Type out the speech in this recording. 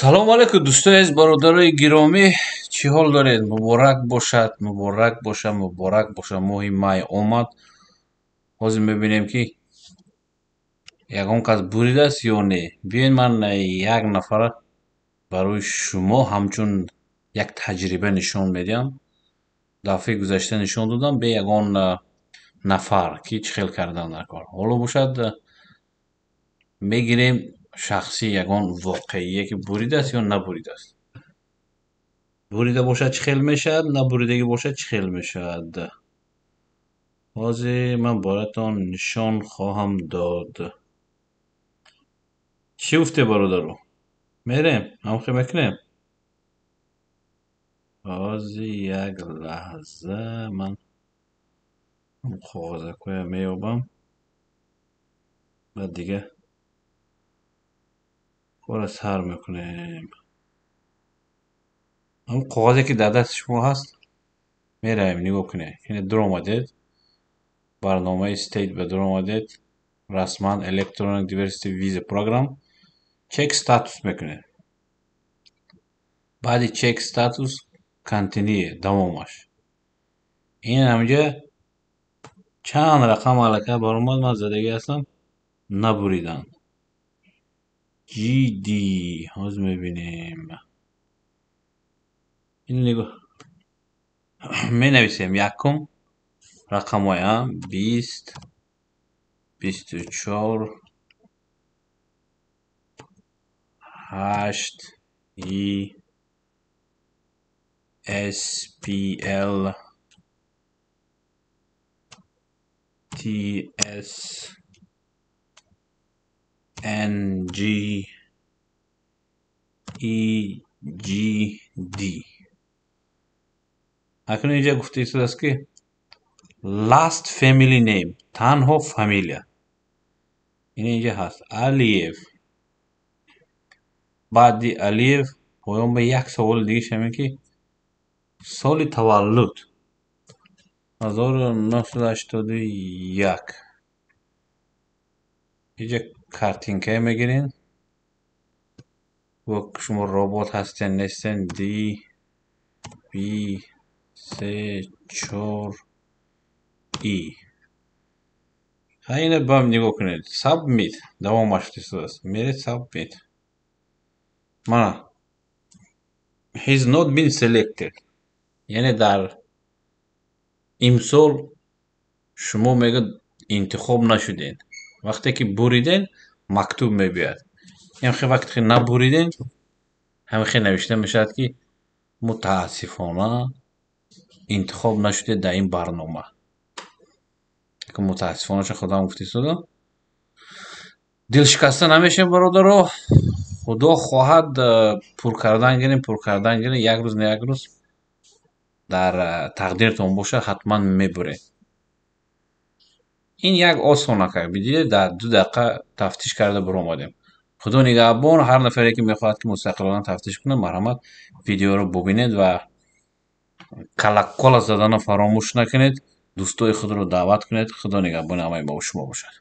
Салому алайкум, дӯстони азиз, бародарои гиромӣ, чӣ ҳол доред? Муборак бошад, муборак бошад, муборак бошад, моҳи май омад. Ҳозир мебинем, ки ягон кас буридааст ё не. Биёед, ман як нафара барои шумо ҳамчун як таҷриба нишон медиҳам. Дафъаи гузашта нишон додам бе ягон нафар, ки чӣ хел кардан дар кор. Ҳоло бошад, мегирем шахсӣ, ягон воқеие, ки буридааст ё набуридааст. Бурида бошад, чӣ хел мешавад, набуридагӣ бошад, чӣ хел мешавад. Ҳозир ман бароятон нишон хоҳам дод. Чӣ гуфте, бародаро? Мерем, ҳамхел мекунем? Ҳозир, як лаҳза, ман коғазакҳоя меёбам, баъд дига кора сар мекунем. Ҳамн коғазе, ки дар дасти шумо ҳаст, меравем, нигоҳ кунед. Ина, дуромадед, барномаи State ба дуромадед, расман Electronic Diversity Visa Program, check status мекунед. Баъди check status, continue, давомаш. Ин ҳаминҷа чанд рақам аллакай баромад, ман задагӣ ҳастам, набуриданд. GD ҳозир мебинем. Ин нигоҳ, менависем якум рақамҳоя: 20, 24, 8, И, S, P, L, T, S, N, G, E, G, D. Акнун инҷа гуфта истодааст, ки last family name, танҳо фамилия. Ин инҷа ҳаст Алиев. Баъди Алиев поён ба як саволи дигаш ҳамин, ки соли таваллуд 1981. Инҷа картинкае мегирем. Шумо робот ҳастен, нестен? D, B, C, 4, И. Ина бам, нигоҳ кунед. Submit давомаш истодааст. Меред submit. Мана, has not been selected. Яъне дар имсол шумо, мегӯяд, интихоб нашудед. Вақте ки буриден, мактуб мебиёяд. Ҳамхел вақте ки набуриден, ҳамин навишта мешавад, ки мутаассифона интихоб нашудед дар ин барнома. Мутаассифона худам гуфта истодам. Дилшикаста намешем, бародаро. Худо хоҳад, пур кардан гирем, пур кардан гирем, як рӯз на як рӯз дар тақдиртон бошад, ҳатман мебуред. Ин як осонака, бидидед, дар 2 дақиқа тафтиш карда биромадем. Худо нигаҳбон. Ҳар нафаре, ки мехоҳад, ки мустақилона тафтиш кунад, марҳамат, видеоро бубинед ва колокола заданро фаромӯш накунед, дӯстои худро даъват кунед. Худо нигаҳбони ҳамаи мо шумо бошад.